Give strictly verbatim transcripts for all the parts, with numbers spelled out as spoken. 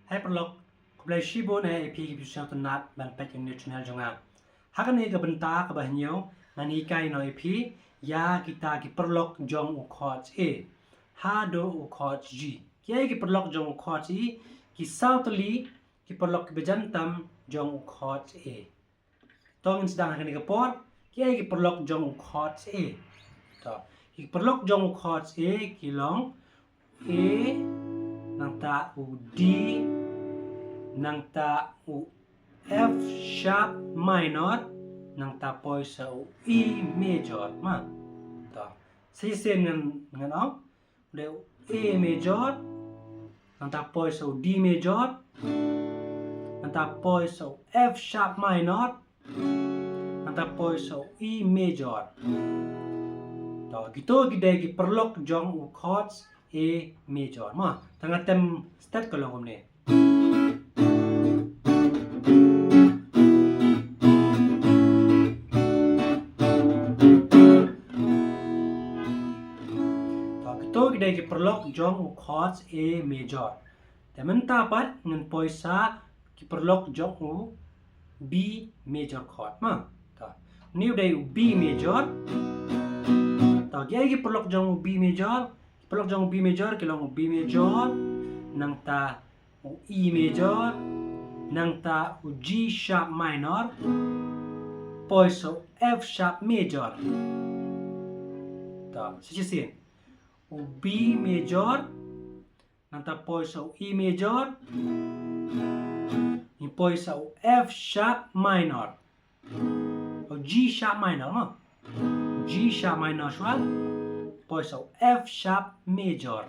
Hai paralok, khublei shibun ïa phi kiba sngewtynnat ban peit ïa une u channel jong nga. Ha kane ka bynta kaba hynñiew ngan hikai noh ïa phi ïa kita ki paralok jong u chord A haduh u chord G. Kiei ki paralok jong u chord A? Ki saw tylli ki paralok kiba jan tam jong u chord A. To ngin sdang ha kane ka por, kiei ki paralok jong u chord A? To, ki paralok jong u chord A ki long A, nangta u D, nangta u F sharp minor, nangta poi sa u E major, ma. To, shisien ngan, ngan ong, u dei u A major, nangta poi sa u D major, nangta poi sa u F sharp minor, nangta poi sa u E major. To, kito ki dei ki paralok jong u chords A major. Ma, tang nga tem stet ka long kumne. To, kito ki dei ki paralok jong u chords A major. Te mynta pat ngin poi sa ki paralok jong u B major chord, ma. To, une u dei u B major. To, kiei ki paralok jong u B major? Ki paralok jong u B major ki long u B major, nangta u E major, nangta u G sharp minor, poi sa u F sharp major. To, sa shisien, u B major, nangta poi sa u E major, ngi poi sa u F sharp minor, u G sharp minor, ma. G sharp minor shuwa, poi sa u F sharp major.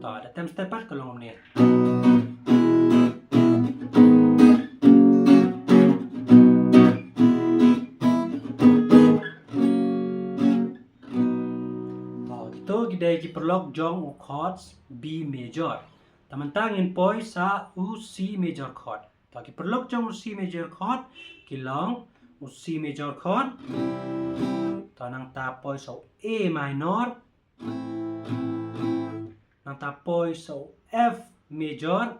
To, da tem stet pat ka long kumne. To, kito ki dei ki paralok jong u chords B major. Te mynta ngin poi sa u C major chord. To, ki paralok jong u C major chord ki long u C major chord. To, nangta poi sa u A minor, nangta poi sa u F major,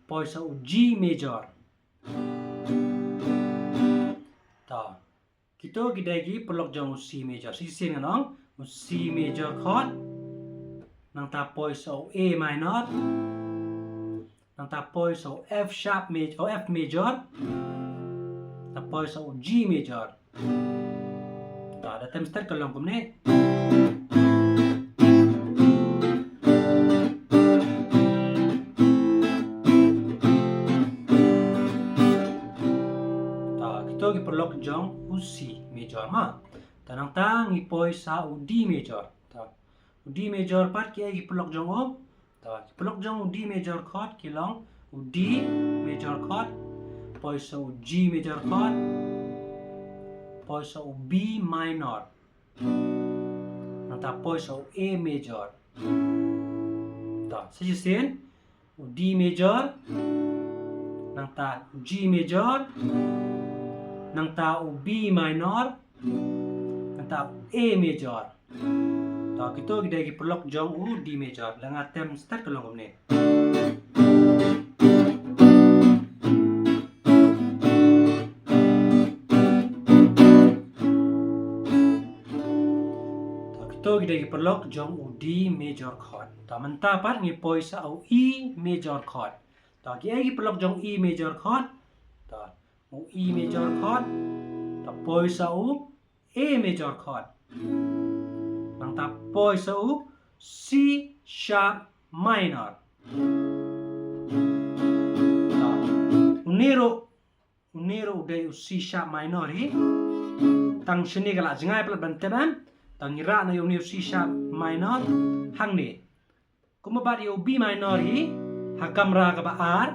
poi sa u G major. To, kito ki dei ki paralok jong u C major. Shisien ngan ong, u C major chord, nangta poi sa u A minor, nangta poi sa u F sharp major, u F major, nangta poi sa u G major. To, da tem stet ka long kumne. To, kito ki paralok jong u C major, ma. To, nangta ngi poi sa u D major. To, u D major pat kiei ki paralok jong u? To, ki paralok jong u D major chord ki long u D major chord, poi sa u G major chord, poi sa u B minor, nangta poi sa u A major. To, sa shisien, u D major, nangta u G major, nangta u B minor, nangta u A major. To, kito ki dei ki paralok jong u D major. Lada nga tem stet ka long kumne. To, kito ki dei ki paralok jong u D major chord. To, mynta pat ngi poi sa u E major chord. To, kiei ki paralok jong E major chord? To, u E major chord, to poi sa u A major chord, nangta poi sa u C sharp minor. To, une ruh, une ruh u dei u C sharp minor hi. Tang shane ka la jngai palat ban tem em. To, ngi rah noh ïa une u C sharp minor hangne. Kumba bat ïa u B minor hi ha kamra kaba ar,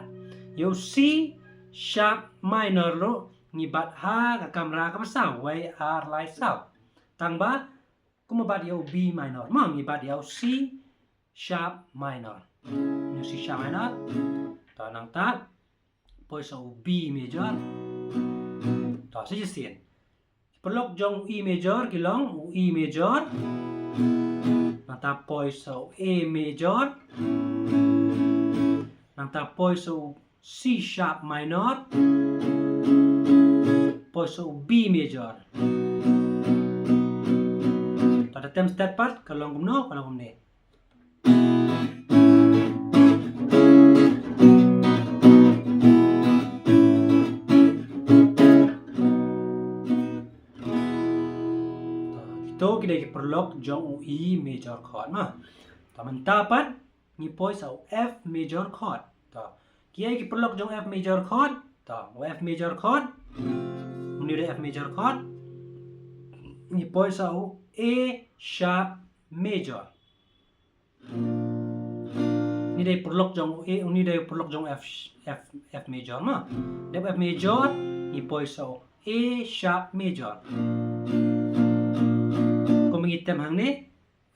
ïa u C sharp minor ruh ngi bat ha ka kamra kaba saw, wei ar lai saw. Tang ba kumba bat ïa u B minor, ma, ngi bat ïa u C sharp minor. Ïa u C sharp minor. To, nangta poi sa u B major. To, sa shisien. Ki paralok jong u E major ki long u E major, Nangta poi sa u A major. Nangta poi sa u C sharp minor. Poi sa u B major. To da tem stet pat ka long kumno, ka long kumne. To, kito ki dei ki paralok jong u E major chord, ma. To mynta pat ngi poi sa u F major chord. To, kiei ki paralok jong F major chord? To, u F major chord. Une dei F major chord. Ngi poi sa u A sharp major. Une dei paralok jong u A, une dei paralok jong u F, F, F major, ma. Dep F major, ngi poi sa u A sharp major. Kumba ngi tem hangne,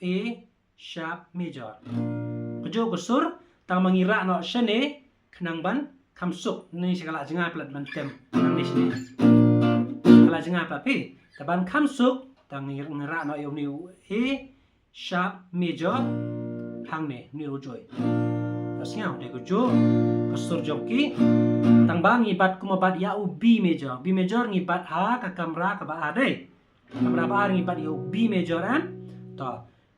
A sharp major. Kajuh ka sur, tang ma ngi rah noh shane, khnang ban kham suk, ne sha ka la jngai palat ban tem. Khnang ne shane. Ka la jngai palat phi. Te ban kham suk, tang ngi, ngi rah noh ïa une u A sharp major hangne, une u joi. Ka sngew dei kajuh ka sur jong ki. Tang ba ngi bat kumba bat ïa u B major. B major ngi bat ha ka kamra kaba ar dei. Kamra ba ar ngi bat ïa u B major, em. To,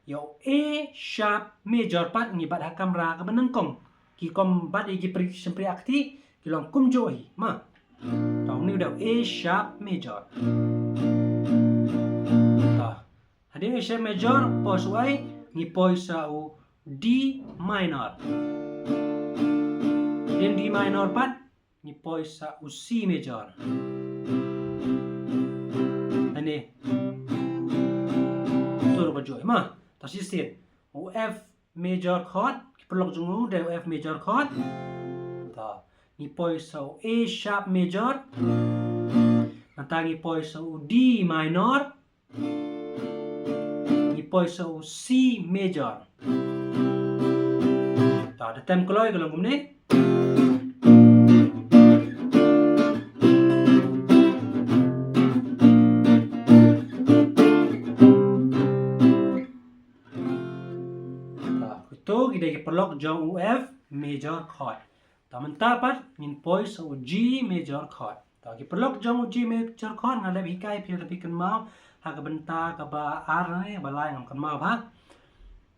ïa u A sharp major pat ngi bat ha kamra kaba nyngkong. Ki kum bat ïa ki pri, shympriahkti, ki long kumjuh hi, ma. To, une u dei u A sharp major. To, hadien A sharp major, poi sa u ai, ngi poi sa u D minor. Hadien D minor pat, ngi poi sa u C major. Ani. Tur kajuh, ma. To shisien. U F major chord, ki paralok jong u dei u F major chord. To, ngi poi sa u A sharp major. Nangta ngi poi sa u D minor. Ngi poi sa u C major. To, da tem kloi ka long kumne. To, kito ki dei ki paralok jong u F major chord. To, mynta pat ngin poi sa u G major chord. To, ki paralok jong u G major chord nga la hikai phi, lada phi kynmaw ha ka bynta kaba ar ne ba lai ngam kynmaw bha.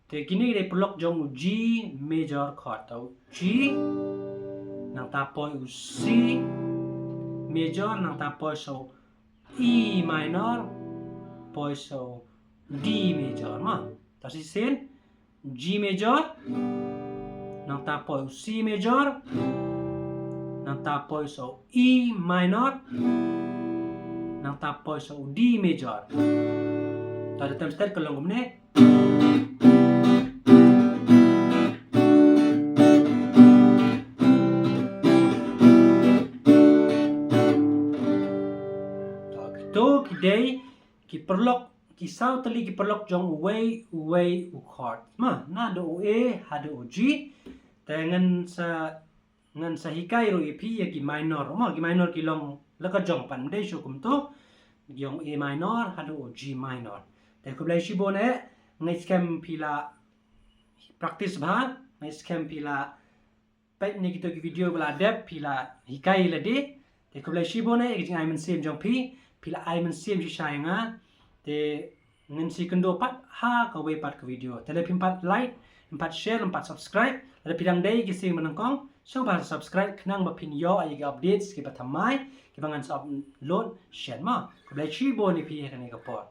Te kine ki dei paralok jong u G major chord. To, G, nangta poi u C major, nangta poi sa u E minor, poi sa u D major, ma. To shisien, G major, nangta poi u C major, nangta poi sa u E minor, nangta poi sa u D major. To, da tem stet ka long kumne. To, kito ki dei ki paralok, ki saw tylli ki paralok jong uwei uwei u chord. Ma, naduh u A haduh u G. Te ngan sa, ngan sa hikai ruh ïa phi ïa ki minor. Ma, ki minor ki long la ka jong pat, ym dei shuh kumto. Jong A minor haduh u G minor. Te khublei shibun eh, nga ngeit skhem phi la practice bha, nga ngeit skhem phi la peit ne kito ki video ba la dep, phi la hikai lade. Te khublei shibun eh ïa ka jingai mynsiem jong phi, phi la ai mynsiem shisha ïa nga. Te ngin sa ïakynduh pat ha kawei pat ka video. Te lada phim pat like, phim pat share, phim pat subscribe, lada phi dang dei ki seng ba nyngkong, sngewbha subscribe khnang ba phin ïoh ïa ki updates kiba thymmai kiba ngan sa upload shen, ma. Khublei shibun ïa phi ha kane ka por.